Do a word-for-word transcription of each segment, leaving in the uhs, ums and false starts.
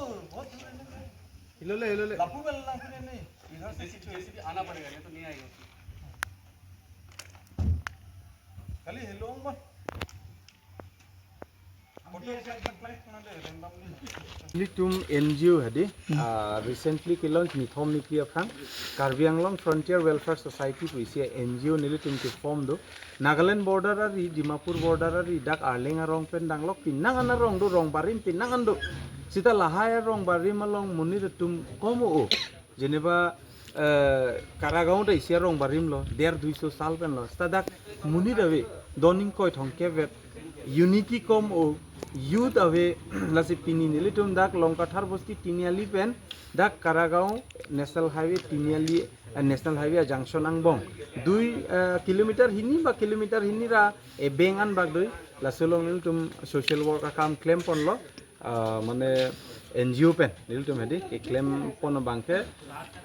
बहुत दूर है ना। हिलो ले, हिलो ले। लापू में लगा के नहीं, इधर से जेसीबी आना पड़ेगा, नहीं तो नहीं आएगा। खाली हिलो मत। Nelitum N G O hadi, ah, recently ke-launch nithom niphli aphrang, Karbi Anglong Frontier Welfare Society pu isi N G O nelitum ke-form do. Nagaland border ari, Dimapur border ari, dak Arleng arong pen danglok, pinang an arong do, rong barim pinang an do. Seta lahai arong barim along monit atum kom o. Jeneba, eh, Karagaon ta isi arong barim lo, der duiso sal pen lo. Seta dak monit ave, don ingkoi thomkep vet, unity kom o, youth ave, lasi pini nelitum dak Longkathar bosti Tiniali pen, dak Karagaon National Highway Tiniali, eh, National Highway a-junction angbong. Dui, eh, kilometer hini ba kilometer hini ra ebeng an bak dui, laso along nelitum social work akam klem ponlo. Ah, mane N G O pen nelitum hadi keklem pon abangke,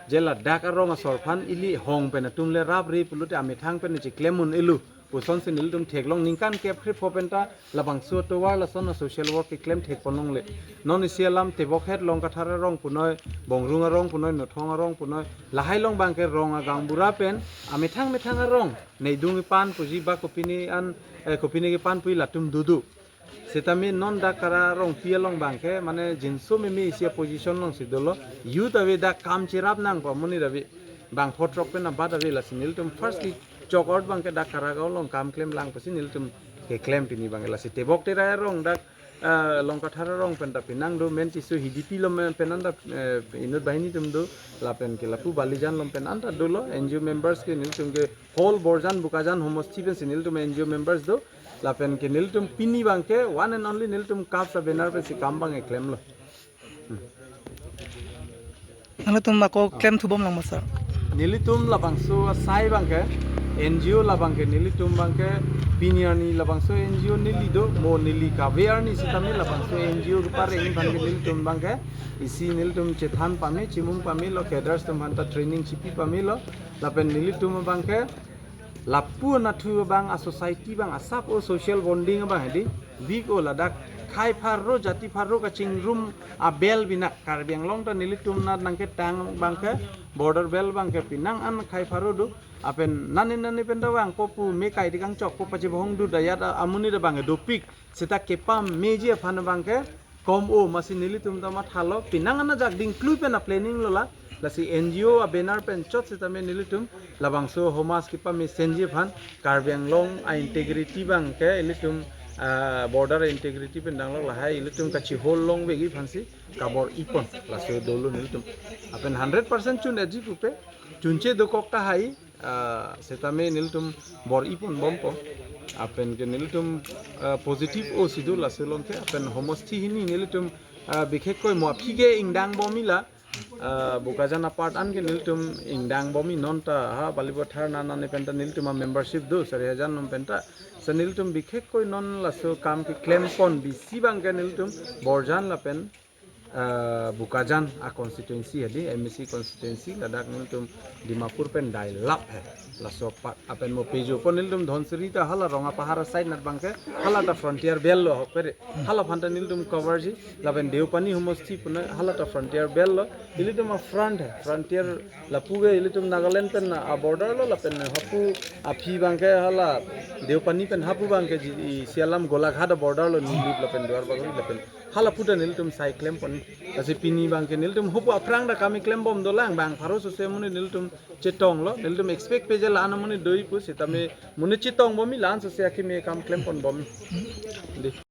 je ladak arong asor aphan ili hong pen atum le rapri pulote amethang pen cheklem un-elo pusonsi nelitum theklong, ningkan kep kre pho penta labangso atovar lason a-social work keklem thek pon longle. Non isi alam Tebokhet, Longkathar arong punoi, Bongrung arong punoi, Nothong arong punoi, lahai along abangke rong agaonbura pen amethang methang arong neidung kepan puji ba kopine an, eh, kopine kepan puji latum dodo. Setame non dak Kara Rongpi along abangke, mane jinso meme isi a-position alongsi dolo. Youth ave dak kam cherap nangpo, monit ave. Bang photrok pen abat ave, lasi nelitum firstly chok out abangke dak Karagaon along kam klem lang pusi nelitum keklem pini abangke. Lasi Tebok Terai arong dak, eh, Longkathar arong pen ta pinang do, men chisu Hidipi along pen anta, eh, inut banghini atum do, lapen ke lapu Balijan along pen anta dolo, N G O members ke nelitum ke whole Borjan Bokajan homosti pensi nelitum N G O members do, lapen ke nelitum pini abangke one and only nelitum CAPS a-banner pensi kam abangke klemlo. Hmm. Nangtum ako klem thubom lang ma, sir? Nelitum labangso asai abangke, N G O labangke, nelitum abangke, pini arni labangso N G O neli do, mo neli kave arni sitame labangso N G O kepareng abangke nelitum abangke, isi nelitum chethan pame, chimung pamelo, cadres atum aphanta training chipi pamelo, lapen nelitum abangke, lapu anatthu abang a-society abang asap o social bonding abang hadi. Big o ladak khei pharo jati pharo kachingrum a-belt binak Karbi Anglong ta nelitum nat nangketang abangke border belt abangke pinang an khei pharo do. Lapen nani nani pen ta vangpo pu me kai dikang chokpo pachibohong do dayat a-, amonit abangke dopik. Seta kepameji aphan abangke kom o, masi nelitum ta mathalo, pinang an ajak dingklui pen a-planning lo la, lasi N G O a-banner pen chot sitame nelitum labangso homas kepamesenji aphan, Karbi Anglong a-integrity abangke ilitum, ah, border integrity pen danglok lahai ilitum kachihol longvekji aphansi kabor-i pon, laso dolo nelitum. Lapen hundred percent chun-eji pupe, chunche dokok tahai, ah, setame nelitum bor-i ponbompo. Lapen ke nelitum, ah, positive o si do laso along ke. Lapen homosti hini nelitum, ah, bikhekkoi mo aphi ke ingdang bomji la, ah, Bokajan apart an ke nelitum ingdang bomji, non ta ha Balipathar nana ne pen ta nelitum a-membership do, sari hajar non pen ta. Sa nelitum bikhekkoi non laso kam keklem pon bisi abangke nelitum Borjan lapen ah, Bokajan a-constituency hadi, M A C constituency, ladak nelitum Dimapur pen dailap he. Laso pat lapen mo pejo pon nelitum Dhansiri ta hala Rong Apahar a-side nat abangke, hala ta frontier belt lo ahok pere. Hala aphanta nelitum cover ji, lapen Deopani homosti puna hala ta frontier belt lo. Ilitum a-front he, frontier lapu ke ilitum Nagaland pen a-border lo, lapen hapu aphi abangke hala Deopani pen hapu abangke ji, isi alam Golaghat a-border lo, Nilip lapen Duarbagori lapen. Hala puta nelitum sai klem pon. Lasi pini abangke nelitum hopu aphrang ta kam keklem bom dolang, bang pharo sose amonit nelitum chetonglo, nelitum expect peje la-an amonit do-i pu, sitame monit chetong bomji la-an sose akimi kam klem pon bomji. Di.